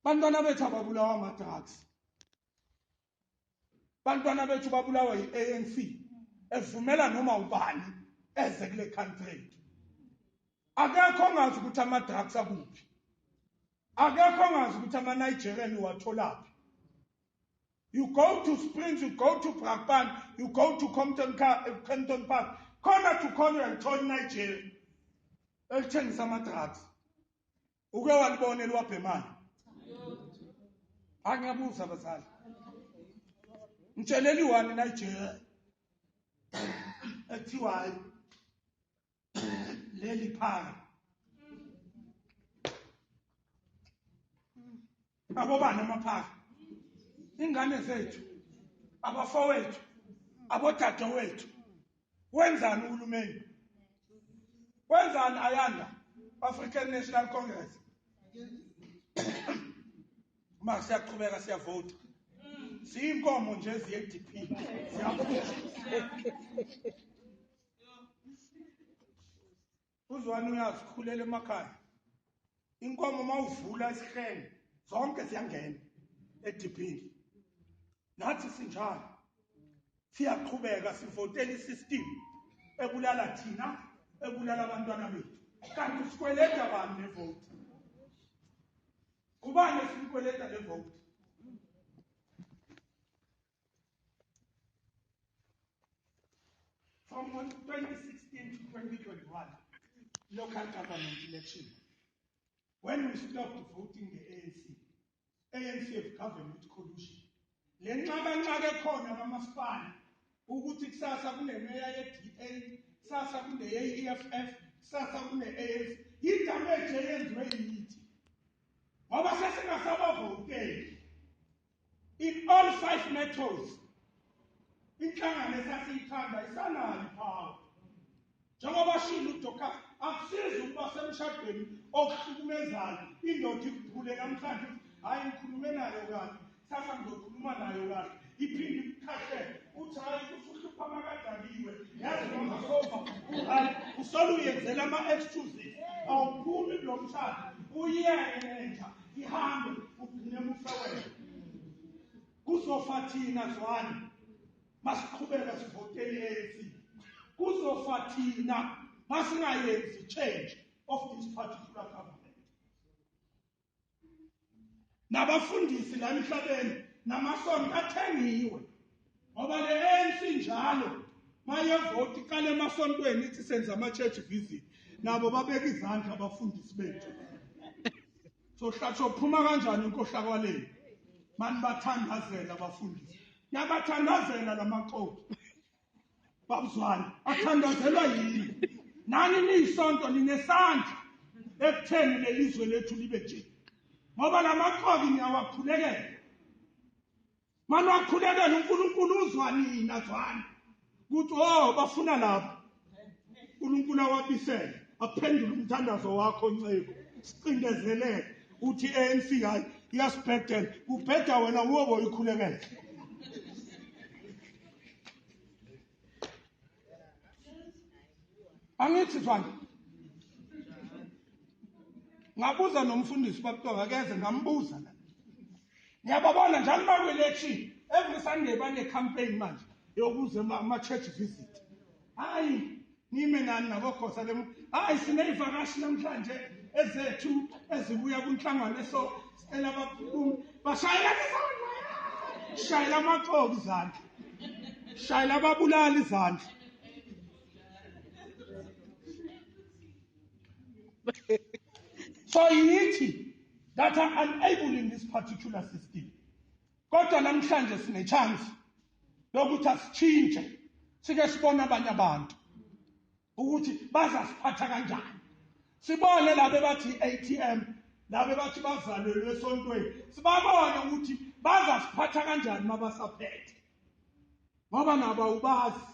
Bantwana bethu ababulawa ama-drugs, bantwana bethu babulawa yi-ANC evumela noma ubani eze kule country yethu. Akekho ongazi ukuthi ama-drugs akuphi, akekho ongazi ukuthi ama-Nigerian uwatholaphi. You go to Springs, you go to Brakpan, you go to Compton, Compton Park, corner to corner uyalithola iNigeria elithengisa ama-drugs. Uke walibona eliwabhemayo? Angiyabuza abazali. Ngitshelela i-one Nigeria ekuthiwa hayi leli phara. Abobani amaphara? Ingane zethu, abafowethu, abodadewethu. Wenzani uhulumeni? Wenzani Ayanda? African National Congress. Uma siyaqhubeka siyavota. Siyinkomo nje eziye DP. Siyaphusha. Uzwani uyazikhulela emakhaya. Inkomo mawuvula isihlenge zonke ziyangena ediphini. Nathi sinjalo. Siyaqhubeka sivotela isystem ebulala thina, ebulala abantwana bethu. Kanti sikweleta bani nevote? Ubani esimkweleta levote? From 2016 to 2021 local government election, when we stopped voting the ANC, ANC have governed with collusion. Le nxakanxaka ekhona kamasipala ukuthi kusasa kunemeya ye-DA, kusasa kuneye-EFF, kusasa kune-ANC, yidamage eyenziwe yithi ngoba sesingasabavoteli in all five metros. Inhlangano esasiyithanda isanayo ipower. Njengoba shilo uDocas, akusizi ukuba semshadweni okuhlukumezayo, indoda ikuphule namhlanje, hhayi ngikhulume nayo kahle, sasa ngizokhuluma nayo kahle, iphinde ikukhahlele, uthi hhayi usuhlupha amakadakiwe, yazi noma sofa, hhayi usole uyenzela ama-excuses, awuphumi kulo mshado, uyeke nenja ihambe ugcine mufe wena. Kuzofa thina zwane masiqhubeka sivotele i-ANC. Kuzofa thina masingayenzi change of this particular government. Nabafundisi la emhlabeni namasonto athengiwe ngoba le ANC njalo mayevoti iqala emasontweni ithi senza ama-church visit, nabo babeka izandla abafundisi bethu. Sohlatshwa phuma kanjani enkohlakaleni mani bathandazela abafundisi, nabathandazela lamaxoki babuzwane athandazelwa yini? Nani niyisonto ninesandla ekutheni lelizwe lethu libe nje, ngoba lamaxoki niyawakhulekela. Mani wakhulekela uNkulunkulu uzwa nina zwana ukuthi oh bafuna lapho uNkulunkulu awabisele aphendule umthandazo wakho ncebo sicindezeleke uthi ANC hayi iyasibhedela kubheda wena uwobo ikhulekela. Angithi zwana ngabuza nomfundisi babutonga akeze ngambuza la. Ngiyababona njalo bakwi-election every Sunday bane-campaign manje yokuza ama-church visit. Hayi nime nani nabokhosa le, hayi siney'vakashi namhlanje ezethu ezibuya kunhlangano eso sicela bakhulume, bashayela izandla, shayela amaxoki izandla, shayela ababulali izandla. So yithi that are unable in this particular system. Kodwa namhlanje sine chance yokuthi asitshintshe, sike sibone abanye abantu ukuthi bazasiphatha kanjani, sibone labo bathi ATM, labo bathi bazalelwe esontweni, sibabone ukuthi bazasiphatha kanjani mabasaphethe, ngoba nabo awubazi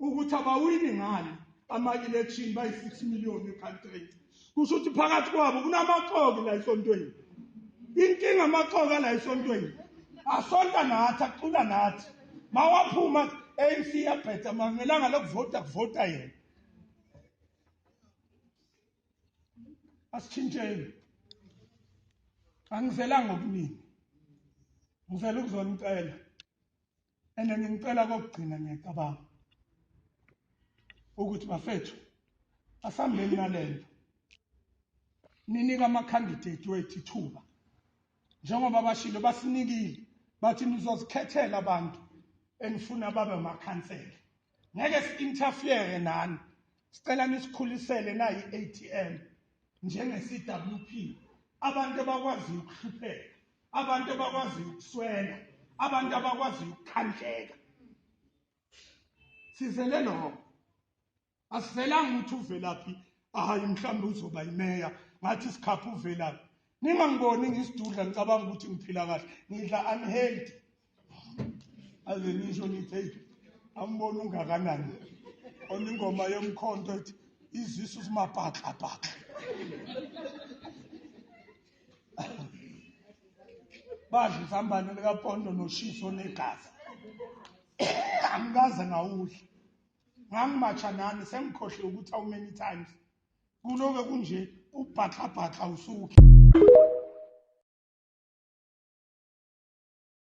ukuthi abawini ngani ama-election bayi-6 million e-country. Kusho ukuthi phakathi kwabo kunamaxoki la esontweni. Inkinga amaxoki ala esontweni asonta nathi, acula nathi, mawaphuma ANC yabheda, ngelanga lokuvota kuvota yena. Asitshintsheni. Angizelanga okuningi, ngizela ukuzonicela and ngingicela kokugcina. Ngiyacabanga ukuthi bafethu, asihambeni nalento, ninika ama-candidate wethu ithuba njengoba bashilo, basinikile, bathi nizozikhethela abantu enifuna babe amakhansela, ngeke si-interfere nani, sicela nisikhulisele nayi i-ATM njenge-CWP, abantu abakwaziyo ukuhlupheka, abantu abakwaziyo ukuswela, abantu abakwaziyo ukukhandleka. Sizele lokho, asizelanga ukuthi uvelaphi. Hayi, mhlawumbe uzoba imeya ngathi sikhapha uvelaphi. Ningangiboni ngisidudla, ngicabanga ukuthi ngiphila kahle, ngidla unhealthy, aze nisho nithi, "Hey, ambona ungakanani." Ona ingoma yomkhonto ethi izisu zimabhaxa bhaxa, badla izambane likapondo noshiso negazi. Angikaze ngawudla, ngangimatsha nani, sengikhohle ukuthi how many times kuloke kunje ubhaxa bhaxa usuke.